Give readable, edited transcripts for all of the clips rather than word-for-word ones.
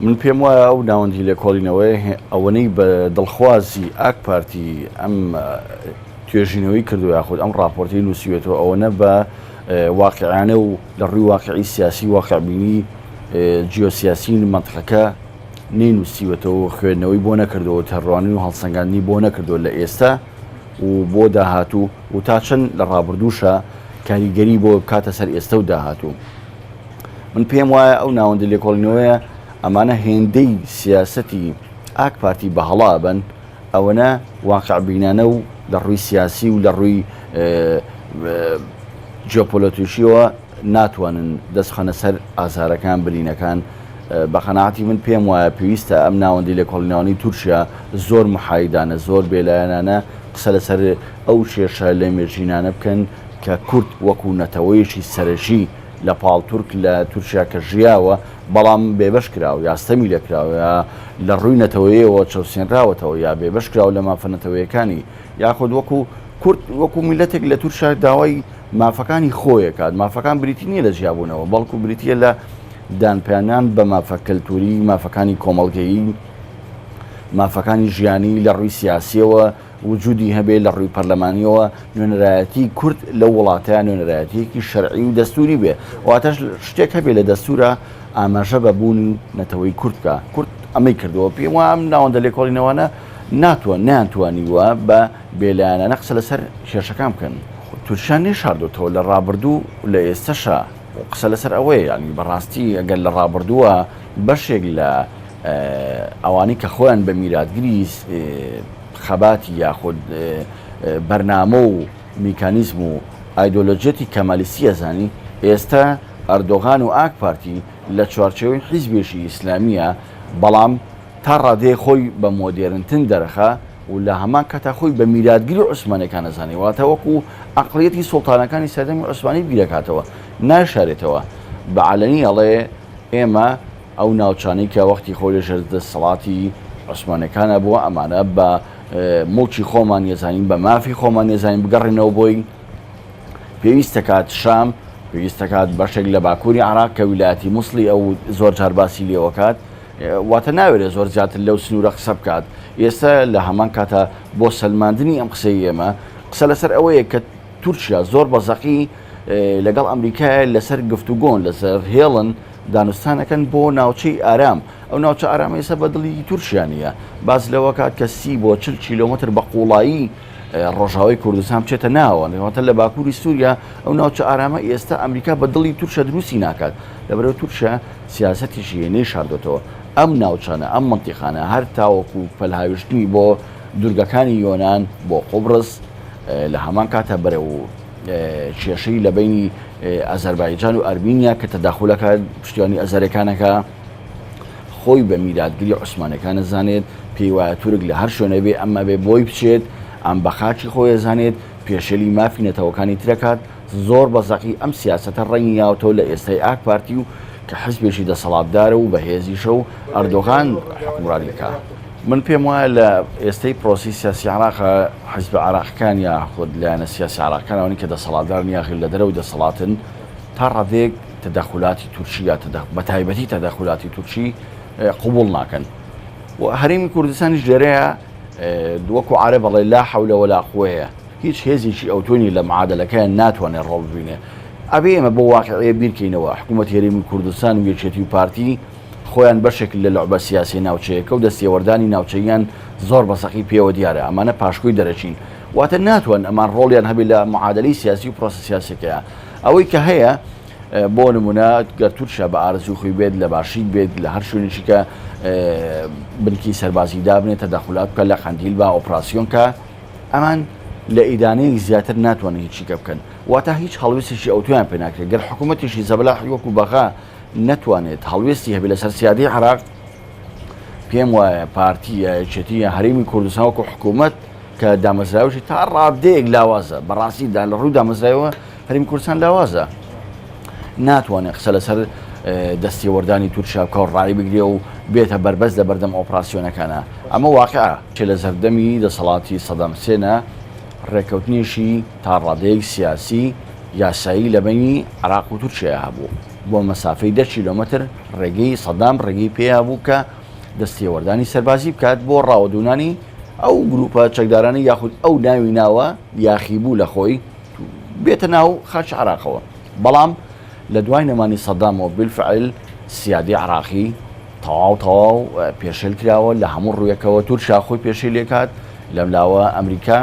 من پێم وایە ئەو ناوەندی لێکۆڵینەوەیە ئەوەنەی بە دڵخوازی ئاک پارتی ئەم توێژینەوەی کردو یاخود ئەم ڕاپۆرتی نووسیوێتەوە ئەوەنە بە واقعانە و لە ڕووی واقعی سیاسی واقعبینی جیۆسیاسی مەنتقەکە نەینووسیوەتەوە و خوێندنەوەی بۆ نەکردەوە تێڕوانین و هەڵسەنگاندنی بۆ نەکردووە لە ئێستا و بۆ داهاتوو و تا چەند لە ڕابردووشە کاریگەری بۆ بکاتە سەر ئێستا و داهاتوو. من پێم وایە ئەو ناوەندی لێکۆڵینەوەیە ئەمانە هێندەی سیاسەتی ئاک پارتی بە هەڵا بن ئەوەنە واقعبینانە و لە ڕووی سیاسی و لە ڕووی جیۆپۆلەتیشیەوە ناتوانن دەست بخەنە سەر ئازارەکان برینەکان بە قەناعەتی من پێم وایە پێویستە ئەم ناوەندی لێکۆڵینەوانەی تورکیا زۆر محایدانە زۆر بێلایەنانە قسە لەسەر ئەو کێشە لەمێژینانە بکەن کە کورد وەکو نەتەوەیەکی سەرەکی لە پاڵ تورک لە تورکیا کە ژیاوە بەڵام بێبەش کراوە یا ستەمی لێکراوە یا لە ڕووی نەتەوەیەوە چەوسێنراوەتەوە یا بێبەش کراوە لە مافە نەتەوەیەکانی یاخود وەکو کورد وەکو میلەتێک لە تورکیا داوای مافەکانی خۆی ئەکات، مافەکان بریتی نییە لە جیابوونەوە، بەڵکو بریتییە لە دانپیانان بە مافە کەلتووری، مافەکانی کۆمەڵگەیی، مافەکانی ژیانی لە ڕووی سیاسییەوە وجودی هەبێ، لە ڕووی پەرلەمانییەوە نوێنەرایەتی کورد لەو وڵاتەیا نوێنەرایەتییەکی شەرعی و دەستووری بێ، واتەش شتێک هەبێ لە دەستوورا ئاماژە بە بوونی نەتەوەی کورد بکا. کورد ئەمەی کردووە. پێم وایە ئەم ناوەندە لێکۆڵینەوانە ناتوان نەیانتوانیوە بە بێلایەنانە قسە لەسەر کێشەکان بکەن. تورکیا نەیشاردۆتەوە لە ڕابردوو و لە ئێستەشا قسە لەسەر ئەوەیە یانی بەڕاستی ئەگەر لە ڕابردووە بەشێک لە ئەوانەی کە خۆیان بە میراتگری خەباتی یاخود بەرنامە و میکانیزم و ئایدۆلۆجیەتی کەمالیستی ئەزانی ئێستا ئەردۆغان و ئاک پارتی لە چوارچێوەی حیزبێکی ئیسلامیە بەڵام تا ڕادەیەک خۆی بە مۆدێرنتن دەرەخا و لە هەمان کاتا خۆی بە میراتگری عوسمانیەکان ئەزانێ واتە وەکو عەقڵیەتی سوڵتانەکانی سەردەمی عوسمانی بیرەکاتەوە نایشارێتەوە بە عەلەنی ئەڵێ ئێمە ئەو ناوچانەی کە وەختی خۆی لە ژێر دەسەڵاتی عوسمانەکانە بووە ئەمانە بە موڵکی خۆمان یەزانین بە مافی خۆمان یەزانین بگەڕێنەوە بۆی پێویستەکات شام پێویستەکات بەشێک لە باکووری عراق کە ویلایەتی موسڵی ئەو زۆر جار باسی لێوەکات واتە ناوێرێ زۆر زیاتر لەو سنوورە قسە بکات. ئێستا لە هەمان کاتا بۆ سەلماندنی ئەم قسەی ئێمە، قسە لەسەر ئەوەیە کە تورکیا زۆر بە زەقی لەگەڵ ئەمریکایە لەسەر گفتوگۆن، لەسەر هێڵن، دانوستان ئەکەن بۆ ناوچەی ئارام. ئەو ناوچە ئارامە ئێستا بە دڵی تورکیا نییە. باس لەوە کات کە 30 بۆ 40 کیلۆمەتر بە قووڵایی ڕۆژاوای کوردستان بچێتە ناوە، واتە لە باکووری سووریا ئەو ناوچە ئارامە ئێستا ئەمریکا بە دڵی تورکیا دروستی ناکات. لەبەرئەوە تورکیا سیاسەتیشی نەیشاردۆتەوە ئەم ناوچانە، ئەم مەنتیقانە هەر تاوەکو پەلهاویشتنی بۆ دورگەکانی یۆنان، بۆ قوبڕس، لە هەمان کاتا بەرەو کێشەی لە بەینی ئازەربایجان و ئەرمینیا کە تەداخولەکە پشتیوانی ئەزەرەکانەکە خۆی بە میراتگری عوسمانەکان ئەزانێت، پێی وایە تورک لە هەر شوێنێ بێ ئەم ئەبێ بۆی بچێت، ئەم بە خاکی خۆی ئەزانێت، پێشێلی مافی نەتەوەکانی ترەکات، زۆر بە زەقی ئەم سیاسەتە ڕەنگی یاوتەوە لە ئێستای ئاک پارتی و کە حزبێکی دەسەڵاتدارە و بەهێزیشە و ئەردۆغان حوکمڕانی کا. من پێم وایە لە ئێستەی پرۆسەی سیاسی عێراق حزبە عێراقەکان یاخود لایەنە سیاسی عێراقەکان ئەوانەی کە دەسەڵاتدارن یاخود لە دەرەوەی دەسەڵاتن تا ڕادەیەک تەدەخولاتی تورکی یا بە تایبەتی تەدەخولاتی تورکی قبوڵ ناکەن و هەرێمی کوردستانیش لێرەیە وەکو عەرەب ئەڵێ لا حەولە وەلا قوەیە هیچ هێزێکی ئەوتۆ نیە لە معادەلەکەیان ناتوانێت ڕۆڵ ببینێ. ئەبێ ئێمە بەو واقیعیە بیرکەینەوە حکوومەتی هەرێمی کوردستان و یەکێتی و پارتی خۆیان بەشێکن لە لوعبە سیاسیە ناوچەیەکە و دەستێوەردانی ناوچەییان زۆر بە زەقی پێوە دیارە ئەمانە پاشکۆی دەرەکین واتە ناتوان ئەمان ڕۆڵیان هەبێ لە معادەلەی سیاسی و پرۆسە سیاسیەکەیا ئەوەی کە هەیە بۆ نمونە گەر تورکیا بە ئارەزووی خۆی بێت لە باشیک بێت لە هەر شوێنێکی کە بنکی سەربازی دابنێت تەدەخولات بکە لە قەندیل با ئۆپراسیۆن کە ئەمان لە ئیدانەیەک زیاتر ناتوانن هیچی کە بکەن واتە هیچ هەڵوێستێکی ئەوتۆیان پێ ناکرێت گەر حکوومەتێکی زەبەلاحی وەکو بەغا نەتوانێت هەڵوێستی هەبێت لەسەر سیادەی عێراق پێم وایە پارتی یا یەکێتی یا هەرێمی کوردستان وەکو حکوومەت کە دامەزراوەشی تا ڕادەیەک لاوازە بەڕاستی دا لە ڕووی دامەزراوە هەرێمی کوردستان لاوازە ناتوانێت قسە لەسەر دەستێوەردانی تورکیا بکە و ڕای بگرێ و بێتە بەربەست لە بەردەم ئۆپراسیۆنەکانە ئەمە واقعە کە لە سەردەمی دەسەڵاتی سەدام حسێنە ڕێککەوتنێکی تا ڕادەیەک سیاسی یاسایی لە بەینی عێراق و تورکیا هەبوو. بۆ مەسافەی دە کیلۆمەتر ڕێگەی سەدام ڕێگەی پێیا بوو کە دەستێوەردانی سەربازی بکات بۆ ڕاوەدوونانی ئەو گروپە چەکدارانە یاخود ئەو ناوی ناوە یاخیبوو لە خۆی بێتە ناو خاکی عراقەوە بەڵام لە دوای نەمانی سەدامەوە بالفعل سیادی عراقی تەواو تەواو پێشێل کراوە لە هەموو ڕوویەکەوە تورکیا خۆی پێشێل لێکات لەم لاوە ئەمریکا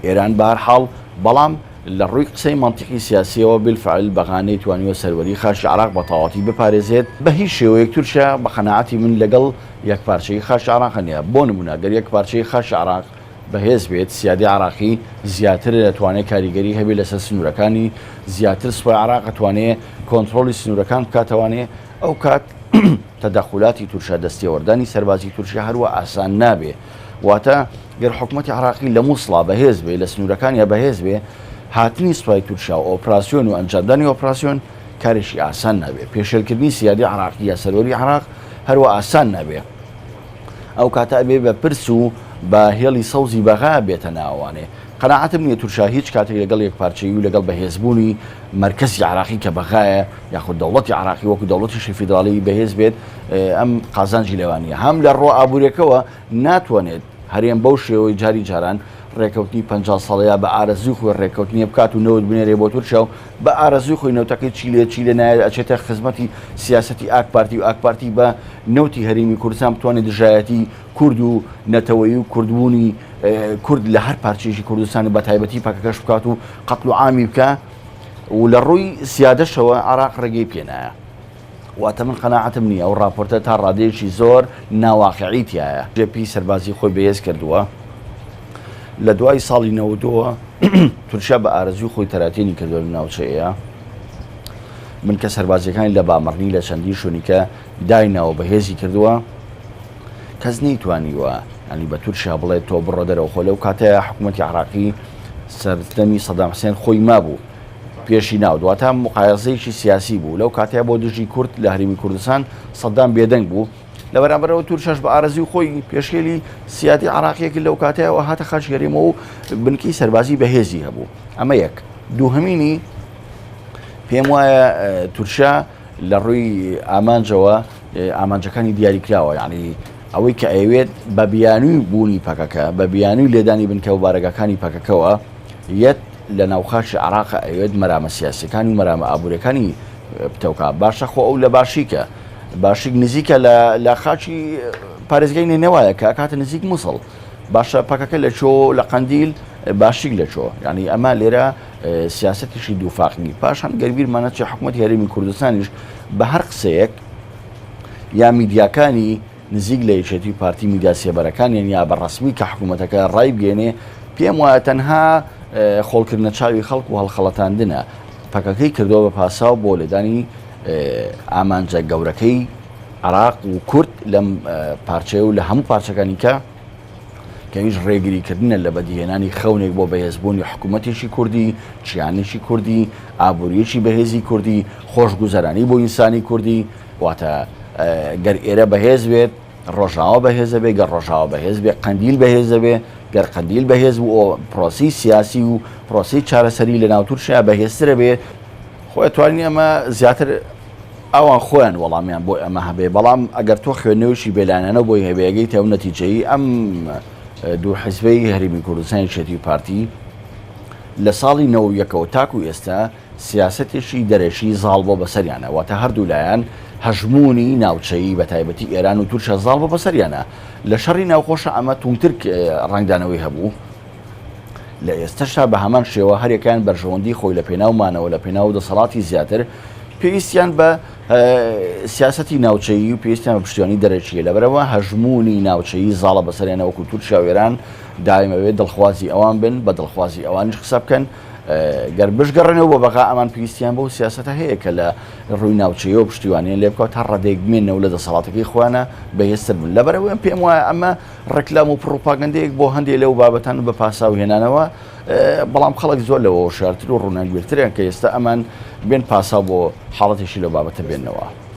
ئێران بەهەرحاڵ بەڵام لە ڕووی قسەی مەنتیقی سیاسیەوە بالفعل بەغا نەیتوانیوە سەروەری خاکی عراق بە تەواوەتی بپارێزێت بە هیچ شێوەیەک تورکیا بە قەناعەتی من لەگەڵ یەکپارچەیی خاکی عراق نیە بۆ نمونە گەر یەکپارچەیی خاکی عراق بەهێز بێت سیادەی عراقی زیاتر دەتوانێت کاریگەری هەبێت لەسەر سنوورەکانی زیاتر سوپای عراق ئەتوانێ کۆنترۆڵی سنوورەکان بکاتەوانێ ئەو کات تەدەخولاتی تورکیا دەستێوەردانی سەربازی تورکیا هەروە ئاسان نابێ واتە گەر حکومەتی عراقی لە موسڵا بەهێز بێ لە سنوورەکانیا بەهێز بێ هاتنی سوپای تورکیا و ئۆپراسیۆن و ئەنجامدانی ئۆپراسیۆن کارێکی ئاسان نابێ پێشێلکردنی سیادی عراقی یا سەروەری عراق هەروە ئاسان نابێ ئەو کاتە ئەبێ بە پرس و بە هێڵی سەوزی بەغا بێتە ناوانێ. قەناعەتم نییە تورکیا هیچ کاتێک لەگەڵ یەکپارچەیی و لەگەڵ بەهێزبوونی مەرکەزی عێراقی کە بەغایە یاخود دەوڵەتی عێراقی وەکو دەوڵەتیشی فیدراڵی بەهێز بێت ئەم قازانجی لەوان نییە. هەم لە ڕووە ئابووریەکەوە ناتوانێت هەرێم بەو شێوەی جاری جاران ڕێکەوتنی 50 ساڵەیە بە ئارەزووی خۆی ڕێکەوتنیە بکات و نەوت بنێرێ بۆ تورکیا و بە ئارەزووی خۆی نەوتەکەی چی لێ چی لێ نایەت ئەچێتە خزمەتی سیاسەتی ئاک پارتی و ئاک پارتی بە نەوتی هەرێمی کوردستان بتوانێت دژایەتی کورد و نەتەوەیی و کوردبوونی کورد لە هەر پارچەیەکی کوردستان و بە تایبەتی پەکەکەش بکات و قەتڵ و عامی بکە و لە ڕووی سیادەشەوە عراق ڕێگەی پێنایە. واتە من قەناعەتم نییە ئەو ڕاپۆرتە تا ڕادەیەکی زۆر ناواقعی تایە. جێپی سەربازی خۆی بەهێز کردووە لە دوای ساڵی نەوەدەوە تورکیا بە ئارەزوی خۆی تەراتێنی کردووە لە ناوچەیە من کە سەربازیەکانی لە بامەڕنی لە چەندین شوێنیکە دایناوە بەهێزی کردووە کەس نەیتوانیوە ینی بە تورکیا بڵێت تۆ بڕۆ دەرەوە خۆ لەو کاتەیە حکوومەتی عراقی سەردەمی سەدام حسێن خۆی مابوو پێشی ناو دواتە مقایەزەیەکی سیاسی بوو لەو کاتەیە بۆ دژی کورد لە هەرێمی کوردستان سەدام بێدەنگ بوو لە بەرامبەرەوە تورکیاش بە ئارەزوی خۆی پێشێلی سیادی عراقیەک لەو کاتەیەوە هاتە خاکی هەرێمەوە و بنکەی سەربازی بەهێزی هەبوو ئەمە یەک دووهەمینی پێم وایە تورکیا لە ڕووی ئامانجەوە ئامانجەکانی دیاریکراوە یعنی ئەوەی کە ئەیەوێت بە بیانووی بوونی پەکەکە بە بیانووی لێدانی بنکە و بارەگاکانی پەکەکەوە یەت لە ناوخاکی عراق ئەوێت مەرامە سیاسەکانی و مەرامە ئابوورەکانی پتەوکا باشە خۆ ئەو لە باشیکە باشیک نزیکە لە خاکی پارێزگای نەینەوایە کە ئەکاتە نزیک موسڵ باشە پەکەکە لە چۆ لە قەندیل باشیک لە چۆ یعنی ئەمە لێرە سیاسەتیشی دووفاقی پاشان گەر بیرمان نەچێ حکوومەتی هەرێمی کوردستانیش بە هەر قسەیەک یا میدیاکانی نزیک لە یەکێتی و پارتی میدیا سێبەرەکانیان یا بە ڕەسمی کە حکوومەتەکە ڕایبگەێنێ پێم وایە تەنها خۆڵکردنە چاوی خەڵک و هەڵخەڵەتاندنە پەکەکەی کردووە بە پاساو بۆ لێدانی ئامانجە گەورەکەی عراق و کورد لەم پارچەیە و لە هەموو پارچەکانی کە کەویش ڕێگریکردنە لە بەدیهێنانی خەونێک بۆ بەهێزبوونی حکوومەتێکی کوردی، کیانێکی کوردی، ئابوورییەکی بەهێزی کوردی، خۆشگوزەرانی بۆ ئینسانی کوردی، واتە گەر ئێرە بەهێز بێت، ڕۆژاوا بەهێز دەبێت، گەر ڕۆژاوا بەهێز بێت، قەندیل بەهێز دەبێت، گەر قەندیل بەهێز بوو، پرۆسەی سیاسی و پرۆسەی چارەسەری لە ناو تورکیا بەهێزترە بێت. خۆ ئەتوانین ئەمە زیاتر ئەوان خۆیان وەڵامیان بۆ ئەمە هەبێ، بەڵام ئەگەر تۆ خوێندنەوەیەکی بێلایەنانە بۆی هەبێ ئەگەیتە ئەو نەتیجەی ئەم دوو حزبەی هەرێمی کوردستان یەکێتی و پارتی لە ساڵی 91ەوە تاکو ئێستا سیاسەتێکی دەرەکی زاڵ بۆ بەسەریانە واتە هەردوو لایەن هەژموونی ناوچەیی بە تایبەتی ئێران و تورکیا زاڵ بۆ بەسەریانە لە شەڕی ناوخۆشە ئەمە توندتر ڕەنگدانەوەی هەبوو لە ئێستەشا بە هەمان شێوە هەریەکەیان بەرژەوەندی خۆی لە پێناو مانەوە لە پێناو دەسەڵاتی زیاتر پێویستیان بە سیاسەتی ناوچەیی و پێویستیان بە پشتیوانی دەرەکیە لەبەرەوە هەژموونی ناوچەیی زاڵە بەسەریانە وەکو تورکیا و ئێران دایمەوێت دڵخوازی ئەوان بن بە دڵخوازی ئەوانیش قسە بکەن گەر بشگەڕێنەوە بۆ بەغا ئەمان پێویستیان بەو سیاسەتە هەیە کە لە ڕووی ناوچەیەوە پشتیوانیان لێ بکات تا ڕادەیەک بمێنەوە لە دەسەڵاتەکەی خۆیانە بەهێزتر بن لەبەرەوە پێم وایە ئەمە ڕێکلام و پڕوپاگەندەیەک بۆ هەندێ لەو بابەتان بە پاساو هێنانەوە، بەڵام خەڵک زۆر لەوە هۆشیارتر و ڕووناکبیرترن کە ئێستا ئەمان بێن پاساو بۆ حاڵەتێکی لەو بابەتە بێننەوە.